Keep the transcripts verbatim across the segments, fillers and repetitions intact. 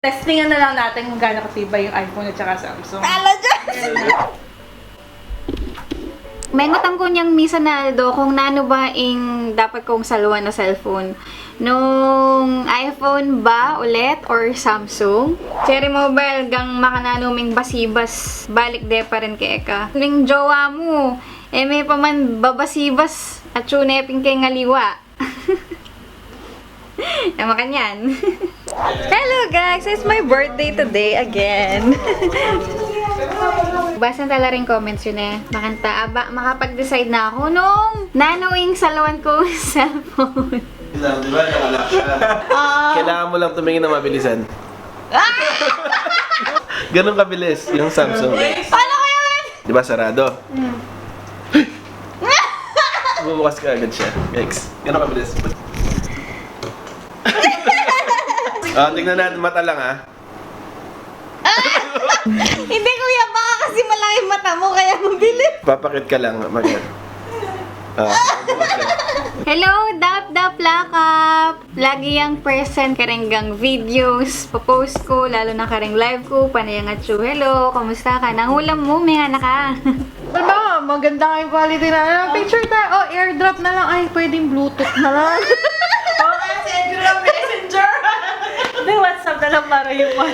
Testingan na lang natin kung gaano katibay yung iPhone at saka Samsung. Tala dyan! Mengutan ku inyang misan a aldo kung nanu ba ing dapat kung saluan a cellphone. Nung iPhone ba ulit or Samsung? Cherry Mobile, gang makananu ming basibas, balik de pa rin keka. Ning jowa mu, e me pa man babasibas, atsu ne pin keng aliwa. E makanyan. Hello guys! It's my birthday today again. Basa tala ring comments yu e. Makanta, aba, makapag-decide na aku nung nanu ing saluan kung cellphone. Di ba, nakalock siya. Kailangan mo lang tumingin na mabilisan. Ganun kabilis yung Samsung, guys. Paano kaya? Di ba, sarado? Bumukas kaagad siya. Yikes. Ganun kabilis. Ah, tingnan natin, mata lang, ha? Hindi, kuya, baka kasi malaki mata mo, kaya mabilis. Papakit ka lang, mag- Ah, bumukas siya. Hello, Dap Dap Lakap! Lagi yang present kareng gang videos, pa-post ku, lalu na kareng live ku, pane yang atsu. Hello, kumusta ka? Nang ulam mu, menganak ka? Ano ba? Maganda nga yung quality na, ano, picture tayo. Oh, airdrop na lang. Ay, pwedeng Bluetooth na lang. Oo, kasi airdrop messenger. Hindi, WhatsApp na lang para yung one.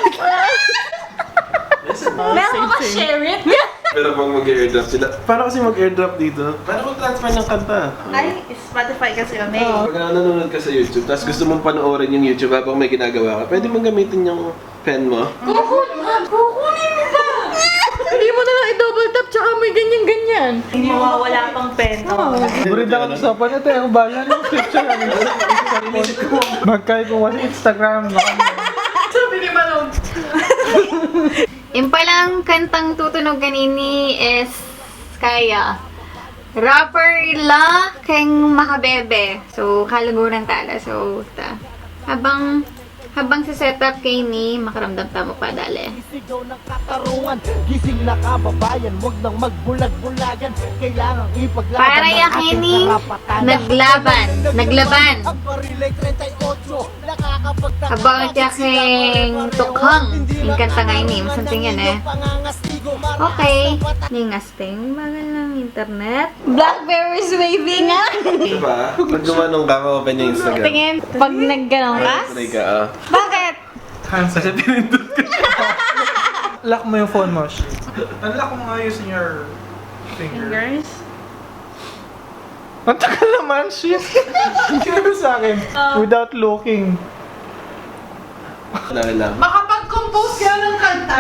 Meron ka ba share it? Pero pag mag-airdrop sila, paano kasi mag-airdrop dito? Paano kung transfer ng kanta? Ay, Spotify kasi kami. Oo. Pag nanonood ka sa YouTube, tapos gusto mong panoorin yung YouTube habang may ginagawa ka, pwede mong gamitin yung pen mo? Kukunin mo ba? Hindi mo na lang i-double tap, tsaka may ganyan-ganyan. Hindi mawawala pang pen. Oo. Burid ako sa usapan. Ito, ako bahala ng picture. Ano? Magkay ko kasi Instagram. Sabi ni Manong. Ing palang kantang tutunog kanini is kaya Rapper la keng makabebe. So, kaluguran tala. So, ta. Habang, habang sa setup keni, makaramdam tamu pa dali. Isigaw ng katarungan, gising na kababayan, wag nang magbulag-bulagan, kailangang ipaglaban. Para ang ya ating keni, karapatan. Naglaban, naglaban. Ang barila'y treinta y ocho, nakakapagtaka. Habang ya keng tukhang, ing kanta ngeni, something yan e. Okay, ningas Ting, bagal ng internet. Blackberry's waving nga. Isa pa, pag gumanong ka, open yung Instagram. Tingin, pag nagganong ka? Ay, try ka, ah. Bakit? Kasi pinindot ko siya. Lock mo yung phone mo, Shi. Unlock mo nga using your finger. Fingers? Ang tagal naman, shit. Sinabi sa akin, ah, without looking. Dali lang. Makapag-compose ka ng kanta.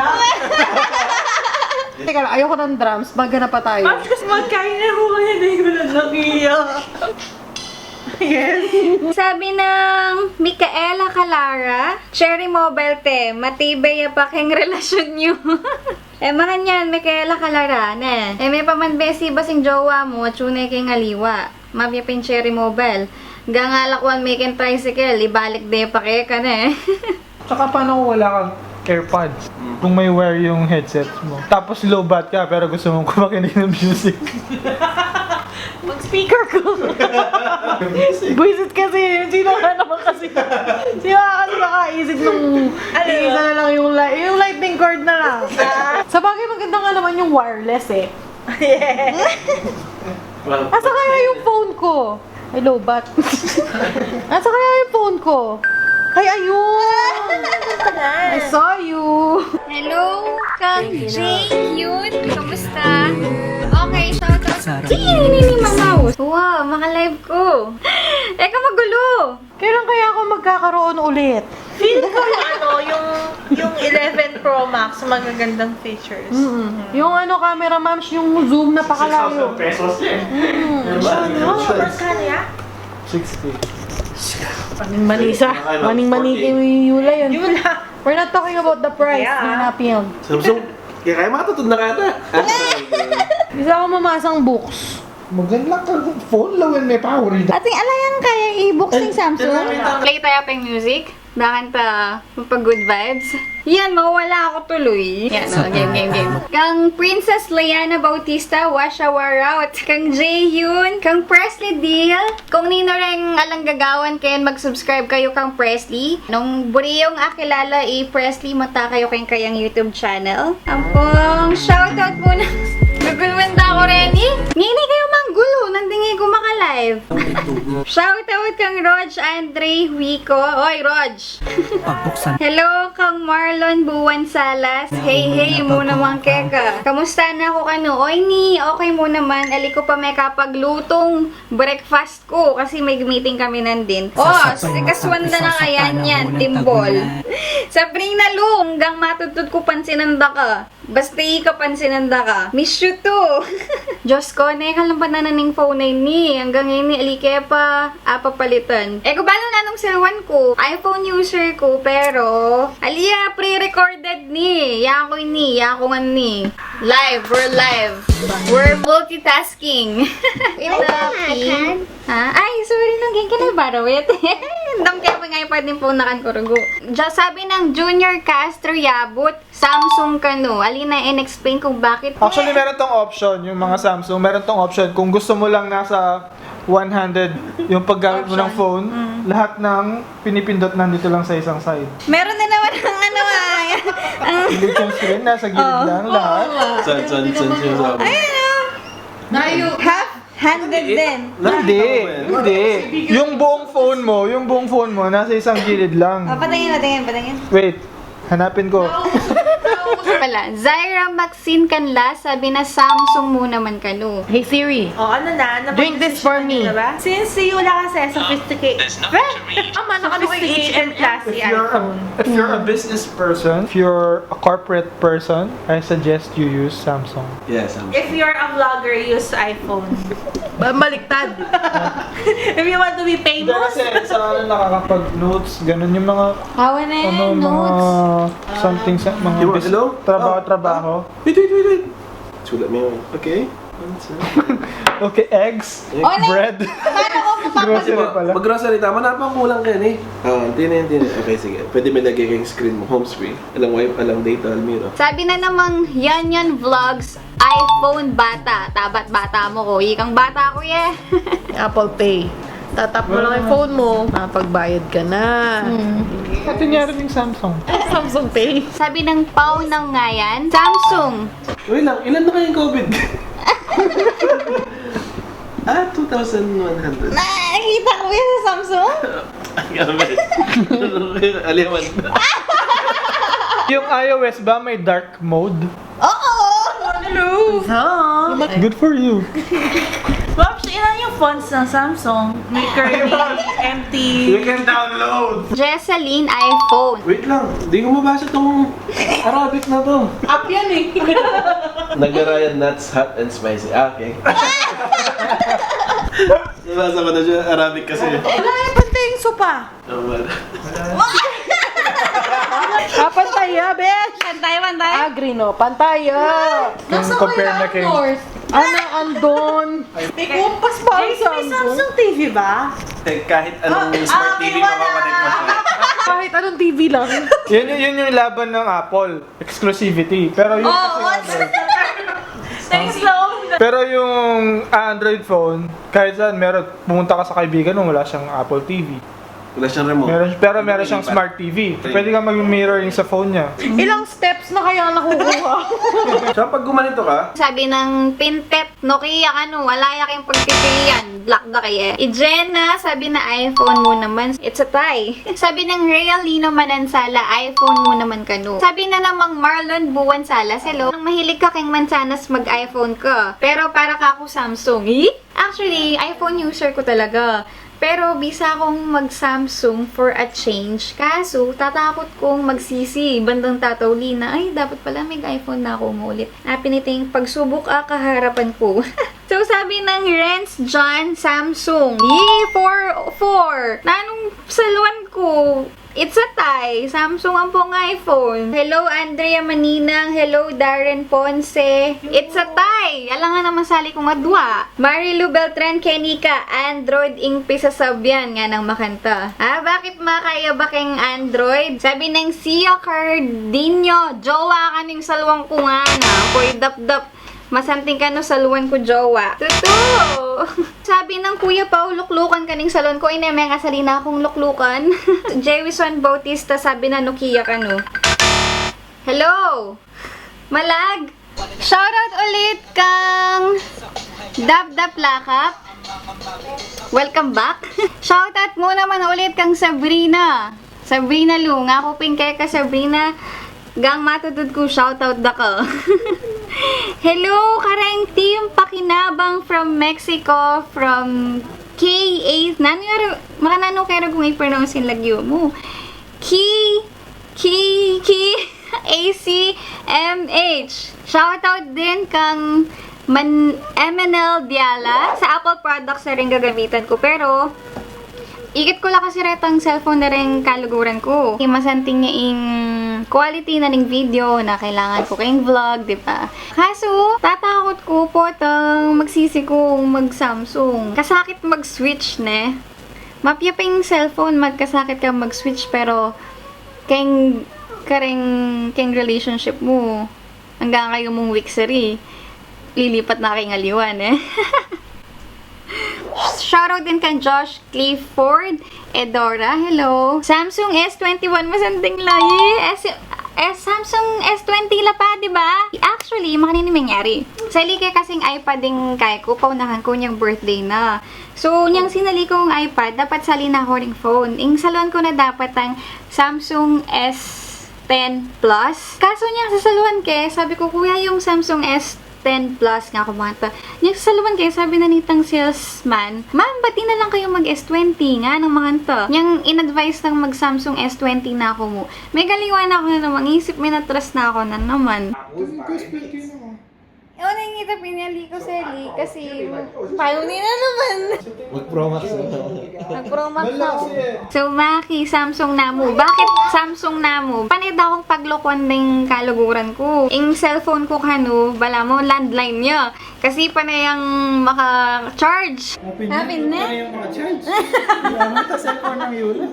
Teka lang, ayoko ng drums. Maghanap pa tayo. Ma'am, kasi magkain na ho kayo. Hindi ko na nakiya. Yes. Sabi ng Micaela Calara, Cherry Mobile te, matibay ya pa keng relasyon niyo. E, makanyan, Micaela Calara, ne? E, me pa man besi ba sing jowa mu, atsu ne keng aliwa. Mabie pin Cherry Mobile. Ganga lakwan me keng tricycle, ibalik de pa keka, ne? Tsaka paano kung wala kang AirPods? Mm. Kung may wire yung headset mo. Tapos low bat ka, pero gusto mong kumakinig ng music. Mag-speaker ko. Buwisit kasi, sino nga naman kasi, sino nga kasi makaisip nung, ano, isa na lang yung li-, yung lightning cord na lang. Ah. Sabagay, maganda nga naman yung wireless e. Yes. Asa kaya yung phone ko? Ay, low bat. Asa kaya yung phone ko? Ay, ayun! I saw you! Hello, Kang Jay Yun. Kamusta? Okay, shout out. Jay, ini ni Mamaw. Wow, maka-live ko. Eka, magulo. Kailan kaya ako magkakaroon ulit? Feel ko yung ano, yung, yung eleven Pro Max, magagandang features. Mm-mm. Yung ano, camera, ma'am, yung zoom napakalayo. Six thousand pesos yan. Mm. Diba? Ano? Magkano yan? Sixty. Maning manisa. Ano? Maning mani kay Yula yan. Yula. We're not talking about the price. Yeah. Samsung. Kaya kaya matutod na kata. Bisa ako mamasang books. Maganda ka phone, lawen me pa uri. Ating alayan kaya i-books ning Samsung. Play tayo pa yung music. Bakanta, mapag-good vibes. Yan, mawala ako tuloy. Yan, oh, game, game, game. Kang Princess Leana Bautista, Washa War Out. Kang Jeyun, kang Presley Deal. Kung ninu reng alang gagawan ken, mag-subscribe kayu kang Presley. Nung buri yung akilala i Presley, mata kayu keng kayang YouTube channel. Ampong shoutout muna. Guguluan da ku reni. Ngeni kayu manggulu, nandingi ku maka-live. Shoutout kang Rog Andre Huico. Oy, Rog! Pabuksan. Hello, kang Marlon Buwan Salas. Hey, hey, mu naman keka. Kamusta na ku kanu? Oy, ni, okay mu naman. Ali ku pa mekapaglutung breakfast ku kasi may meeting kami nandin. Oh, kaswan da na kaya niyan, timbol. Sabrina Lu, anggang matudtud ku pansinan da ka. Basta ika pansinan da ka. Miss you too. Diyos ko, ne, kalampan na ning phone a ini. Anggang ini, ali ke pa, apapalitan. E ku balu na nung siluan ku. iPhone user ku, pero, ali ya, pre-recorded ni. Yaku ini, yaku ngan ni. Live, we're live. We're multitasking. King. Ito, King. Ha? Ay, sorry, nung King, can I borrow it? Dam kaya pang iPad ning phone na kan kurugu. Sabi ng Junior Castro Yabut, Samsung kanu. Alin na in-explain kung bakit. Actually, meron tong option, yung mga Samsung, meron tong option. Kung gusto mo lang nasa one hundred yung paggamit mo ng phone, lahat ng pinipindot nandito lang sa isang side. Meron din naman ang ano ah. Ang Hindi yung screen, nasa gilid lang lahat. San, san, san sinasabi? Ayun, oh. Half-handed din. Hindi, hindi. Yung buong phone mo, yung buong phone mo, nasa isang gilid lang. Oh, patingin, patingin, patingin. Wait, hanapin ko. Pala, Zaira Maxine Canlas, sabi na Samsung mu naman kanu. Hey Siri, Oh, ano na? Drink this for me. Napag-desisyonan niyo na ba? Since si Yula kasi sophisticated. Ama, naka-sophisticated and classy iPhone. If you're a business person, if you're a corporate person, I suggest you use Samsung. Yes, Samsung. If you're a vlogger, use iPhone. Ba, baliktad. If you want to be famous. Hindi kasi sa ano, nakakapag-notes, ganun yung mga Awan na ano, yan, mga notes. Something sa mga Hello? Trabaho-trabaho. Wait, wait, wait, wait. Sulat mo yun. Okay. Ano siya? Okay, eggs, Eggs. Bread. Paano ko Grocery pala. Mag-grocery tama na pang kulang ka ni. Ah, tinin, tinin. Okay, sige. Pwede may lagay kayong screen mo, home screen. Alang wifi, alang data, Almira. Sabi na namang Yan Yan Vlogs, iPhone bata. Tabat bata mo ko. Ikang bata ko, ye. Apple Pay. Tatap mo lang yung phone mo, makapagbayad ka na. Pati niya rin yung Samsung. Samsung Pay. Sabi ng Pau ng Ngayan, Samsung. Wait lang, ilan na kayong COVID? Ah, two thousand one hundred. Nakita ko yan sa Samsung. Ang gabi. Aliwan. Yung iOS ba may dark mode? Oo! Hello! Good for you. Pops, ilan yung fonts ng Samsung? May curly, empty. You can download. Jesseline iPhone. Wait lang, di ko mabasa tong Arabic na to. App yan eh. Nagarayan nuts, hot and spicy. Ah, okay. Nabasa ko na siya, Arabic kasi. Wala yung pantay yung sopa. Tama na. Ah, pantaya, besh! Pantay, pantay. Ah, green, oh. Pantaya. Nasa compare na kayo. North. Ano, andon? May kumpas pa ang Samsung. Samsung T V ba? Eh, kahit anong smart T V, makakonect mo siya. Kahit anong T V lang. Yun, yun, yun yung laban ng Apple. Exclusivity. Pero yung kasi Android. Thanks, Lord. Pero yung, ah, Android phone, kahit saan, meron, pumunta ka sa kaibigan mo, wala siyang Apple T V. Wala siyang remote. Meron, pero meron siyang smart T V. Pwede ka mag-mirroring sa phone niya. Ilang steps na kaya nakukuha? So, pag gumanito ka, Sabi ng Pintep, Nokia, ano, wala ya kayong pagpipilian. Black da kaya. I Jenna, sabi na iPhone mu naman. It's a tie. Sabi ng Realino Manansala, iPhone mu naman kanu. Sabi na namang Marlon Buwan Salas, hello. Nang mahilig ka keng mansanas, mag-iPhone ka. Pero para ka ku Samsung. Eh? Actually, iPhone user ku talaga. Pero bisa kung mag-Samsung for a change. Kaso, tatakot kung magsisi, bandang tatauli na, "Ay, dapat pala mag-iPhone na ku mulit." Napiniting pagsubok a kaharapan ku. So, sabi ng Renz John, Samsung. Yee! Four four! Nanung saluan ku? It's a tie. Samsung ampong iPhone. Hello, Andrea Maninang. Hello, Darren Ponce. It's a tie. Alangan naman sali kung adwa. Marilu Beltran, keni ka Android ing pisasabyan, nganang makanta. Ah, bakit makaya ba keng Android? Sabi neng Sia Cardino, jowa ka ning salwang ku, ngana. Koy dapdap. Masanting kanu salwan ku jowa. Tutu! Sabi nang Kuya Pau, luklukan ka ning salwan ku. Ine, meng asali na kung luklukan. Jewison Bautista, sabi na Nokia kanu. Hello! Malag! Shoutout ulit kang Dapdap Lakap. Welcome back. Shoutout mu naman ulit kang Sabrina. Sabrina Lu, ngaku pin keka Sabrina, gang matudtud ku, shoutout da ka. Hello, kareng Team Pakinabang from Mexico, from K A, nanu yara, makananu kaya kung i-pronounce ing lagyu mu. Ki, ki, ki, A C M H. Shoutout din kang Man-, M N L Diala. Sa Apple products na rin gagamitan ku, pero ikit ku la kasi retang cellphone na rin kaluguran ku. Masanting ne ing quality na ning video na kailangan ku keng vlog, di ba? Kasu, tatakut ku potang magsisi kung mag-Samsung. Kasakit mag-switch, ne? Mapya pa ing cellphone, magkasakit kang mag-switch, pero keng, kareng, keng relationship mu, anggang kayu mung week sari, lilipat na keng aliwa, ne? Shoutout din kang Josh Clifford Edora. Hello. Samsung S twenty-one, masanting la. S, S, Samsung S twenty la pa, di ba? Actually, makanini mangyari. Sali ke kasing iPad ing kaya ku, paunahan ku nyang birthday na. So, nyang sinali kung iPad, dapat sali na ku ring phone. Ing salwan ku na dapat ang Samsung S ten Plus. Kasu nyang sasalwan ke, sabi ku, "Kuya, yung Samsung S ten Plus," ngaku, makanta. Nyang sasalwan ke, sabi na nitang salesman, "Ma'am, ba't di na lang kayu mag-S twenty?" nganang makanta. Nyang in-advise nang mag-Samsung S twenty na ku mu. Mega aliwa na ku na namang isip, minatras na ku na naman. Yung S twenty na. Yung nakikita, pinili ko seli kasi payuni na naman. Mag-Pro Max na. Mag-Pro Max na ku. So, maki, Samsung na mu. Bakit Samsung na mu? Pane da kung paglukuan ding kaluguran ku. Ing cellphone ku kanu, balamu landline ya. Kasi pane yang maka-charge. Open na. Open na. Pane yang maka-charge. Ang cellphone ng Yula.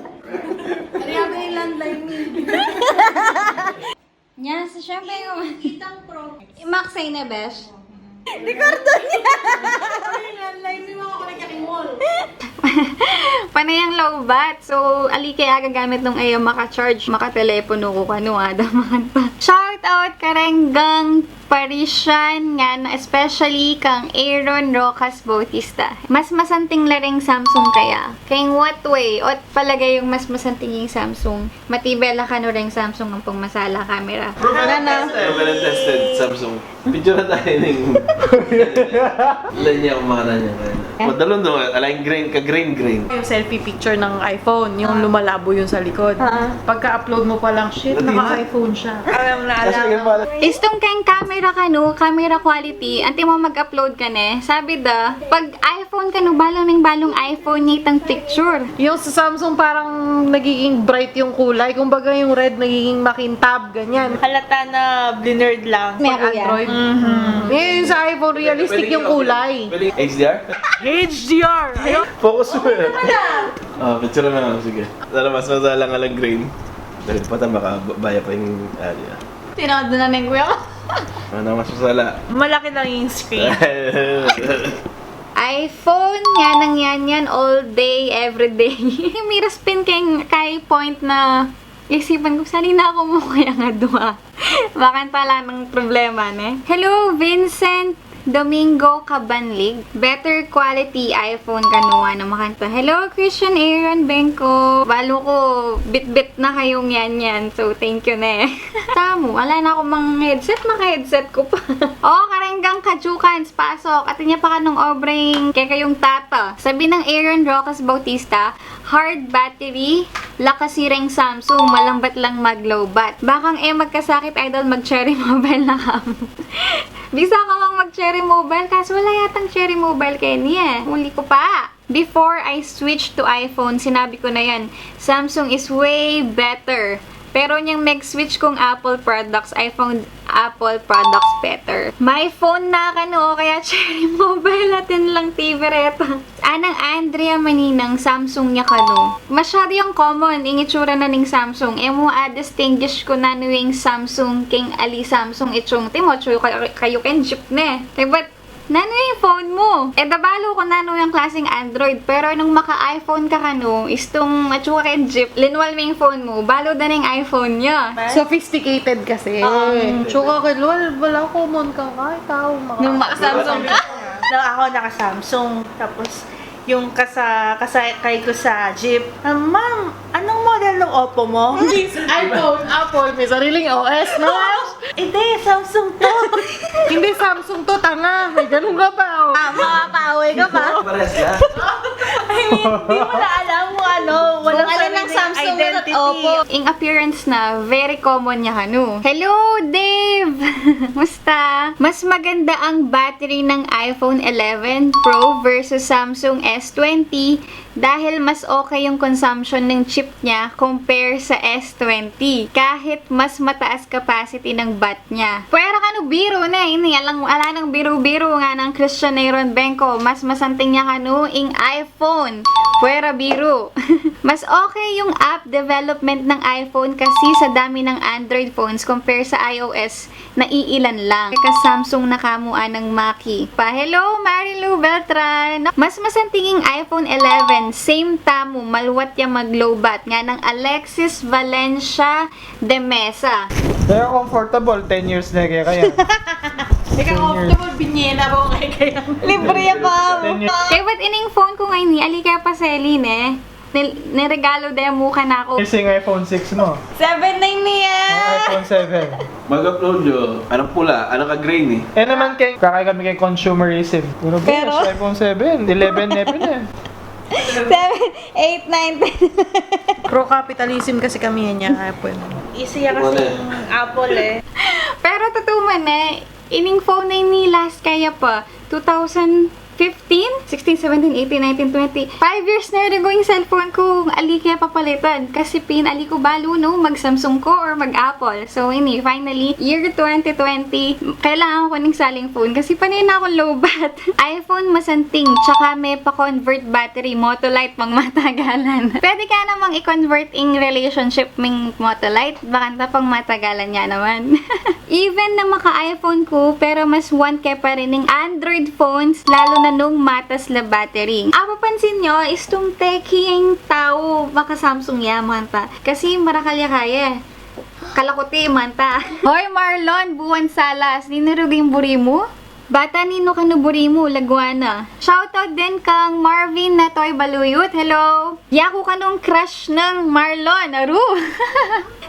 Kaya may landline ni. Nya, so, syempre, yung itang Pro. Max ay na, besh. Ricardo niya! Ay, landline ni mga kami kaking mall. Pane yang lowbat. So, ali kaya gagamit nung e ya maka-charge, maka-telepono ku kanu, ada makanta. Shout out kareng gang Parisian ngan, especially kang Aaron Rojas Bautista. Mas masanting la ring Samsung kaya. Keng what way? Ot palage yung mas masanting ing Samsung? Matibe la kanu ring Samsung ampong masala camera. Proven and tested. Proven and tested, Samsung. Picture na tayo ning lanya kung makana niya. Madalon do, alang green ka, green, green. Yung selfie picture ng iPhone, yung lumalabo yung sa likod. Ah. Pagka-upload mo pa lang, shit, naka-iPhone siya. Alam na, alam. Istung keng camera kanu, camera quality, anti mo mag-upload ka ne, sabi da, pag iPhone kanu, balung ning balung iPhone nya itang picture. Yung sa Samsung parang nagiging bright yung kulay. Kumbaga yung red nagiging makintab, ganyan. Halata na blinerd lang. Pag Android. Mhm. Ngayon sa iPhone, realistic yung kulay. Pwede H D R? H D R! Ayun. Focus mo. Ah, picture na lang. Sige. Sana mas masala nga lang green. Dahil pa ta, makabaya pa yung area. Tinawad na ning kuya ko. Ano mas masala? Malaki lang yung screen. iPhone, yan ang yan yan, all day, every day. Miras pin keng kay point na isipan ku, sali na ku mu kaya nga dua. Bakanta la nang problema, ne? Hello, Vincent Domingo Cabanlig. Better quality iPhone kanu, nganang makanta. Hello, Christian Aaron Bengco. Balu ku, bitbit na kayung yan yan. So, thank you, ne. Tamu, ala na ku mang headset, maka-headset ku pa. O, kareng gang Kajukan, pasok. Atin ya pa kanung obra ing kekayung tata. Sabi nang Aaron Rojas Bautista, hard battery, lakas reng Samsung, malambat lang mag-lowbat. Bakang e magkasakit, idol, mag-Cherry Mobile na ka mu. Bisa ku mang mag-Cherry Mobile, kasu ala yatang Cherry Mobile keni e. Muli ku pa. Before I switch to iPhone, sinabi ko na yan, Samsung is way better. Pero nyang mag-switch kung Apple products, I found Apple products better. My phone na kanu, o kaya Cherry Mobile, atin lang T V reta. Anang Andrea Maninang, Samsung ya kanu. Masyado yang common ing itsura na ning Samsung. E mu a-distinguish kung nanu ing Samsung king ali Samsung. Itsung, timo, atsu kayu king jeep ne. Kaybat nanu ing phone mu? E da balu ku nanu yang klaseng Android, pero nung maka-iPhone ka kanu, istung atsu ka king jeep, linwal me ing phone mu, balu da ne ing iPhone ya. Sophisticated kasi. Oo. Atsu ka king lual, bala common kang tau maka- Nung maka-Samsung ka? Na ako naka-Samsung, tapos yung kasa-, kasakay ko sa jeep, "Ah, ma'am, anong model ng Oppo mo?" Hindi, iPhone, Apple, may sariling O S, no? "Hindi, Samsung to." "Hindi, Samsung to, tanga." May ganun ka pa, oh. Ah, mapapauwi ka pa. Pares ka. I mean, di mo na alam kung ano, walang sariling identity. Kung alin ang Samsung at Oppo. Ing appearance na, very common ya kanu. Hello, Dave! Musta? Mas maganda ang battery ng iPhone eleven Pro versus Samsung S twenty dahil mas okay yung consumption ng chip niya compare sa S twenty, kahit mas mataas capacity ng bat niya. Pwera kanu biru ne, ini, alang, ala nang biru-biru, nganang Christian Aaron Bengco, mas masanting ya kanu ing iPhone. Pwera biru. Mas okay yung app development ng iPhone kasi sa dami ng Android phones compare sa iOS. Naiilan lang. Teka, Samsung na ka mu, anang Maki. Pa, hello, Marilu Beltran. Mas masanting ing iPhone eleven, same tamu, maluat ya mag-lowbat, nganang Alexis Valencia de Mesa. Pero comfortable, ten years na kaya kaya. Teka, comfortable, binye na ba kaya kaya? Libre ya pa. Ten years. Kaybat ining phone ku ngeni, ali kaya pa seli ne. Nil-, niregalo de mu kanaku. Kasi ing iPhone six mu. Seven na ini, ah. Ang iPhone seven. Mag-upload yu. Anong pula? Anong ka-gray ni? E naman keng, kakay kami keng consumerism. Pero, pero, iPhone seven, eleven ne pin e. Seven, eight, nine, ten. Pro-capitalism kasi kami niya, Apple. Easy ya kasi ing Apple e. Pero tutu man e, ining phone na ini last kaya pa, two thousand fifteen, sixteen, seventeen, eighteen, nineteen, twenty. Five years na rin ing cellphone ku, ali ke papalitan. Kasi pin, ali ku balu, no, mag-Samsung ku or mag-Apple. So, ini, finally, year twenty twenty, kailangan ku ning saling phone. Kasi pane na kung lowbat. iPhone masanting, tsaka me pa-convert battery, Motolite, pang matagalan. Pwede ka namang i-convert ing relationship ming Motolite, bakanta pang matagalan ya naman. Even na maka-iPhone ku, pero mas want ke pa rin ing Android phones, lalo na nung matas la battery. Apapansin nyo, istung techie ing tau, maka-Samsung ya, manta. Kasi marakal ya kaya. Kalakuti, manta. Hoy, Marlon Buwan Salas, ninu ruging buri mu? Bata, ninu kanu buri mu, lagwa na. Shoutout din kang Marvin Natoy Baluyut. Hello! Yaku kanung crush nang Marlon, aru!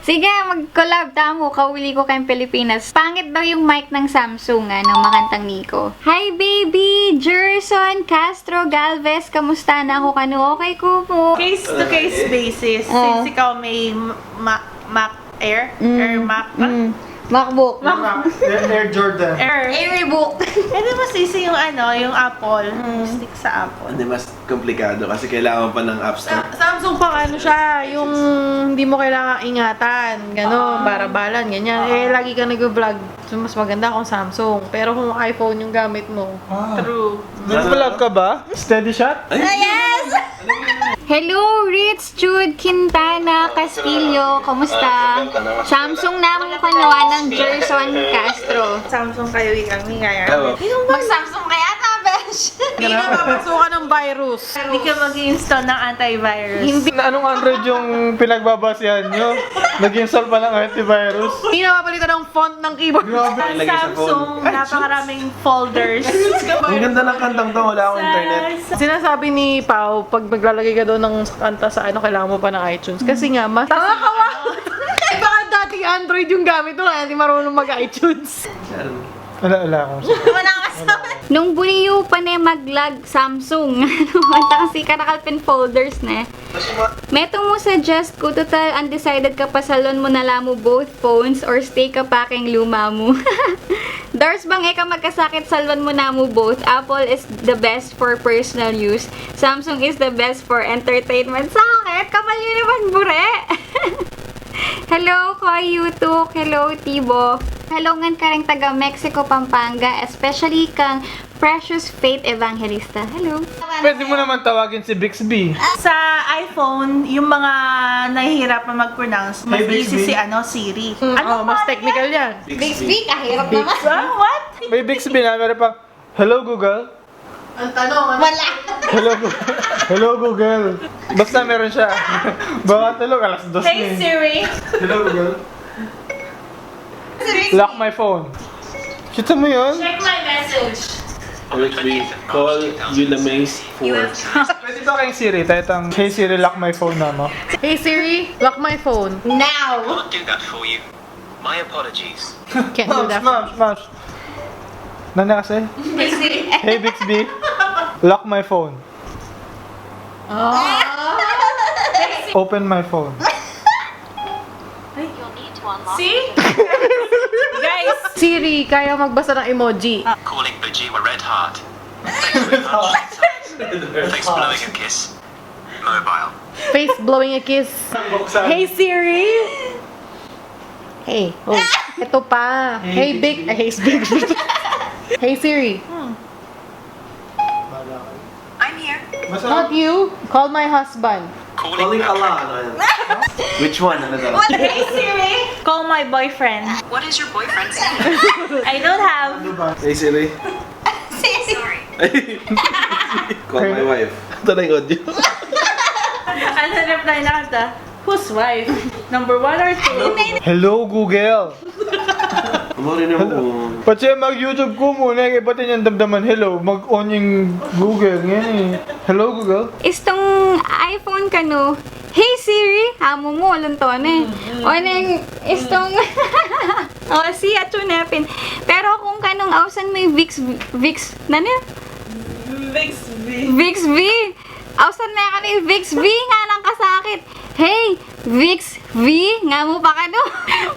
Sige, mag-collab tamu, kauli ku kayong Pilipinas. Pangit daw yung mic ng Samsung, ah, ng makantang Nico. Hi, baby! Jerson Castro Galvez, kamusta na ku kanu? Okay ku mu. Case to case basis. Ah. Since ikaw may ma-, ma-, Air? Mm. Air Mac? Mm. MacBook. Mac-, Air, Air Jordan. Air. Air book. Hindi mas easy yung ano, yung Apple. Mm. Stick sa Apple. Hindi, mas komplikado kasi kailangan pa ng App Store. Sa-, Samsung pang ano siya, yung hindi mo kailangan ingatan, gano'n, ah, barabalan, ganyan. Ah. Eh, lagi ka nag-vlog, so mas maganda kung Samsung. Pero kung iPhone yung gamit mo. Ah. True. Nag-vlog ka ba? Steady shot? Ay! Ah, yes! Hello, Ritz Jude Quintana Castillo. Kumusta? Samsung na mu kanu, anang Jerson Castro. Samsung kayu, kami kaya. Mag-Samsung kaya ta, besh? Hindi na papasukan ng virus. Hindi ka mag-i-install ng antivirus. Hindi. Anong Android yung pinagbabasehan nyo? Nag-install pa ng antivirus? Hindi na papalitan ng font ng keyboard. Grabe. Ilagay sa phone. Samsung, napakaraming folders. Ang ganda ng kantang to, wala akong internet. Sa, sa Sinasabi ni Pao, pag maglalagay ka daw ng kanta sa ano, kailangan mo pa ng iTunes. Kasi nga, mas... Tanga ka, wa! Eh, baka dating Android yung gamit mo, kaya di marunong mag-iTunes. Wala, wala akong... Wala ka sa... Nung buri yu pa ne mag-lag Samsung. Manta kasi karakal pin folders ne. Metung mu suggest ku, total undecided ka pa, salon mu na la mu both phones or stay ka pa keng luma mu. Dars, bang e ka magkasakit, salwan mu na mu both. Apple is the best for personal use. Samsung is the best for entertainment. Sakit! Kapal yu naman, bure! Hello, Koy Yutuk. Hello, Tibo. Hello ngan kareng taga Mexico, Pampanga, especially kang Precious Faith Evangelista. Hello. Pwede mo naman tawagin si Bixby. Sa iPhone, yung mga nahihirapan mag-pronounce, mas Hey, easy Bixby. Si ano, Siri. Mm, ano oh, mas pa technical yan? Bixby, kahirap naman. Ah, what? May Bixby na, meron pang, "Hello, Google." Ang tanong, ano? Wala. "Hello, Gu- Hello, Google." Basta meron siya. Baka tulog, alas dos na eh. Siri. "Hello, Google." Lock my phone. Kita mo yun? Check my message. Which we call Yulamaze four. Pwede ba kayong Siri? Tayo tang, "Hey Siri, lock my phone na mo." Hey Siri, lock my phone. Now! Can't do that for you. My apologies. Can't do that. Moms, moms, moms. Nana kasi? Hey Bixby, lock my phone. Oh. Open my phone. See? Guys, Siri, kaya magbasa ng emoji. Calling Bajima Red Heart. Thanks for your heart. Thanks for blowing a kiss. Mobile. Face blowing a kiss. Hey, Siri! Hey, oh. Ito pa. Hey, Big. Hey, Big. Hey, Siri. I'm here. Not you. Call my husband. Calling a lot. Which one? Ano daw? What? Hey, Siri. Call my boyfriend. What is your boyfriend's name? I don't have. Hey, Siri. Sorry. Call my wife. Ito na yung audio. Ano reply na kanta? Whose wife? Number one or two? Hello, Google. Mori na mo. Pati mag-YouTube ku mu, ne, kaya pati niyang damdaman, hello, mag-on yung Google, ngayon eh. Hello, Google. Istung iPhone kanu, "Hey Siri," amu mu, alung tone. O neng, istung, o, si Atsu Nepin. Pero kung kanung ausan mu yung Vicks, Vicks, nanu? Vicks V. Vicks V. Ausan me kanu yung Vicks V, nganang kasakit. "Hey, Vicks V," nga mu pa kanu.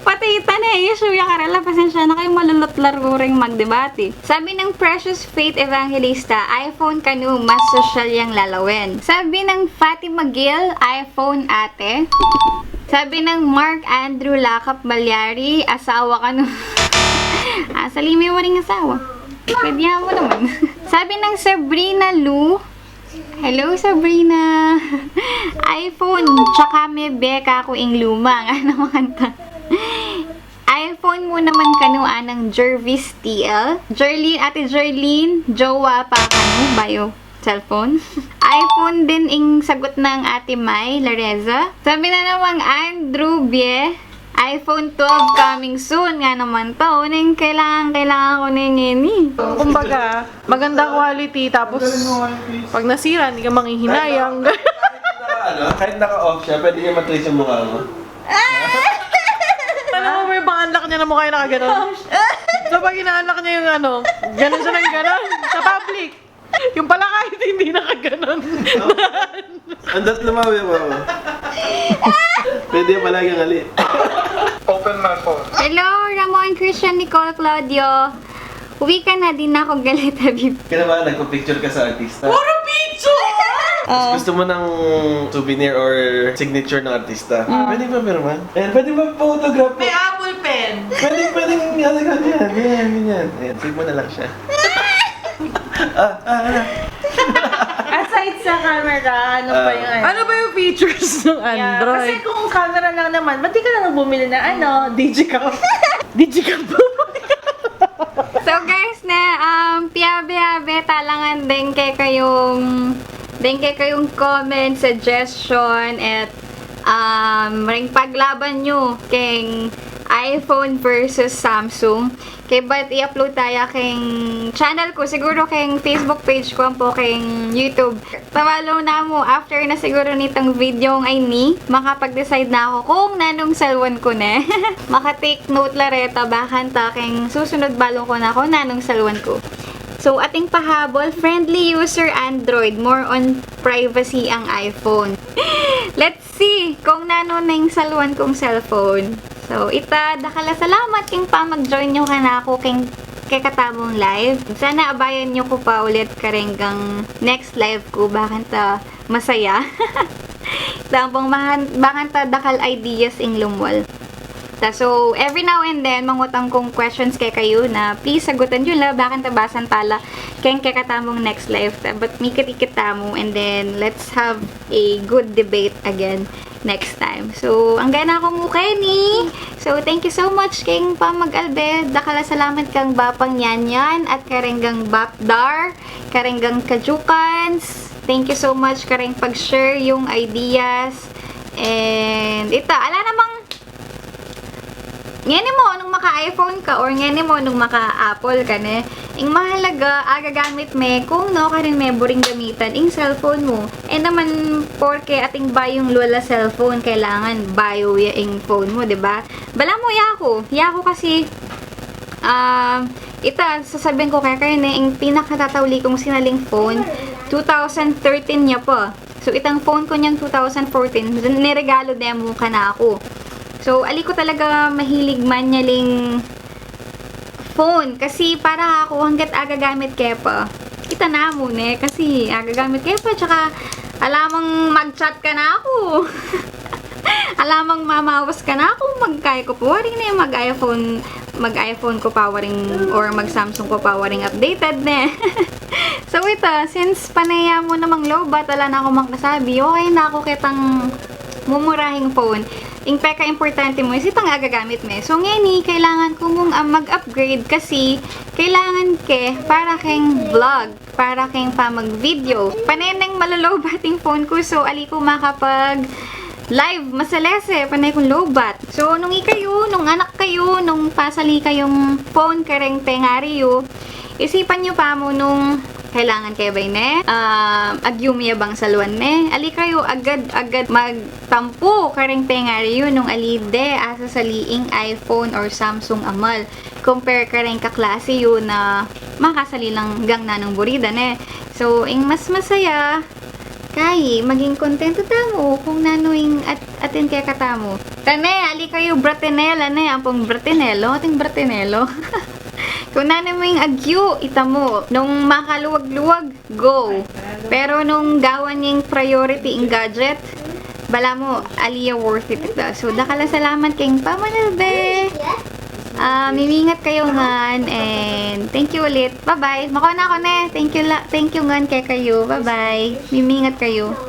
Pati ita ne, issue ya karela, pasensya na kayu, malulot la ring magdebati. Sabi ng Precious Faith Evangelista, iPhone kanu, mas sosyal yang lalawen. Sabi ng Fatima Gill, iPhone ate. Sabi ng Mark Andrew Lakap Malyari, asawa kanu. Ah, salimi mo ring asawa. Pwede mo naman. Sabi ng Sabrina Lu, hello, Sabrina. iPhone, tsaka me beka ku ing luma. Nga naman kanta. iPhone mu naman kanu, anang Jervis T L. Jerlyn, Ate Jerlyn, jowa pa kanu, bayu cellphone. iPhone din ing sagot ng Ate Mai Lareza. Sabi na namang Andrew Bie, iPhone twelve coming soon. Nga naman to, neng kailangan, kailangan ku ne ngeni. Kumbaga, maganda quality, tapos pag nasira, hindi ka manghihinayang. Ano, kahit naka-off siya, pwede niya matrace yung mukha mo. Alam mo, may pang-unlock niya na mukha yung nakaganon. So, pag ina-unlock niya yung ano, ganon siya ng ganon, sa public. Yung pala kahit hindi nakaganon. Ang dat lumawi ako. Pwede pala yung ali. Open my phone. Hello, Ramon, Christian, Nicole, Claudio. Uwi ka na, di na ako galit, Habib. Kaya ba nagpa-picture ka sa artista? Puro picture! Gusto mo ng souvenir or signature ng artista? Pwede ba pirma? Ayan, pwede ba photograph? May Apple Pen. Pwede, pwede, ano, ganyan, ganyan, ganyan. Ayan, save mo na lang siya. Ah, ah, ano? Aside sa camera, ano pa yung ano? Ano ba yung features ng Android? Yeah, kasi kung camera lang naman, ba't di ka na lang bumili ng ano, digicam? Digicam. So guys, ne, um, piabe-abe talangan din kay kayung, din kay kayung comment, suggestion, at, um, ring paglaban nyo keng iPhone versus Samsung. Kay bat i-upload taya keng channel ku, siguro keng Facebook page ku, ampo keng YouTube. Tawalo na mu, after na siguro nitong video ngeni, makapag-decide na ako kung nanung salwan ku ne. Maka-take note la reta, bakanta keng susunod balung ku na kung nanung salwan ku. So, ating pahabol, friendly user Android, more on privacy ang iPhone. Let's see kung nanu neng salwan kung cellphone. So, ita, dakal a salamat keng pamag-join nyo kanaku keng kekatamung live. Sana abayan yu ku pa ulit kareng next live ku, bakanta masaya. Tambung mahan-, bakanta dakal ideas ing lumwal. Ta, so, every now and then, mangutang kung questions kekayu na, please, sagutan yu la, bakanta basan tala keng kekatamung next live. Ta, but mikit-ikit tamu, and then let's have a good debate again next time. So, angga na ku mu keni. So, thank you so much keng pamag-albe. Dakal a salamat kang Bapang Yanyan at kareng Bap Dar, kareng Kajukans. Thank you so much kareng pag-share yung ideas. And ita, ala namang ngeni mu nung maka-iPhone ka or ngeni mu nung maka-Apple ka, ne? Ing mahalaga, agagamit me kung nukarin me buring gamitan ing cellphone mu. E naman porke atin bayung luwal a cellphone, kailangan bayu ya ing phone mu, di ba? Balamu yaku, yaku kasi, ah, ita, sasabian ku kekayu, ne, ing pinakatatauli kung sinaling phone, two thousand thirteen ya pa. So, itang phone ku niyang two thousand fourteen, niregalu de mu kanaku. So, ali ku talaga mahilig manyaling phone. Kasi para aku, hanggat agagamit ke pa, ita na mu, ne? Kasi agagamit ke pa, tsaka alamang mag-chat kanaku. Alamang mamawas kanaku, magkai ku pa waring, ne, mag-iPhone, mag-iPhone ku pa waring, or mag-Samsung ku pa waring updated, ne? So, ita, since pane ya mu namang lowbat, ala na ku mang kasabi, okay na ku ketang mumurahing phone. Ing peka-importante mu is itang agagamit me. So, ngeni, kailangan ku mung, ah, mag-upgrade kasi kailangan ke para keng vlog, para keng pamag-video. Pane neng malulowbat ing phone ku, so ali ku makapag-live masalese, pane kung lowbat. So, nung ikayu, nung anak kayu, nung pasali kayung phone kareng pengari yu, isipan yu pa mu nung kailangan ke ba, ne? Ah, agyu me ya bang saluan, ne? Ali kayu agad-agad magtampu kareng pengari yu nung ali de asasali ing iPhone or Samsung a mal. Compare kareng kaklase yu na makasali lang gang nanung buri da, ne? So, ing mas masaya, kayi, maging kontento tamu kung nanu ing at-, atin kekatamu. Tane, ali kayu bratinela, ne? Ampong bratinelo, ating bratinelo. Kung nanu mu ing agyu, ita mu. Nung makaluwag-luwag, go. Pero nung gawan ing priority ing gadget, balamu, ali ya worth it ita. So, dakal a salamat keng pamanalbe. Ah, mimingat kayu ngan, and thank you ulit. Bye-bye. Makuna ku, ne. Thank you la-, thank you ngan kekayu. Bye-bye. Mimingat kayu.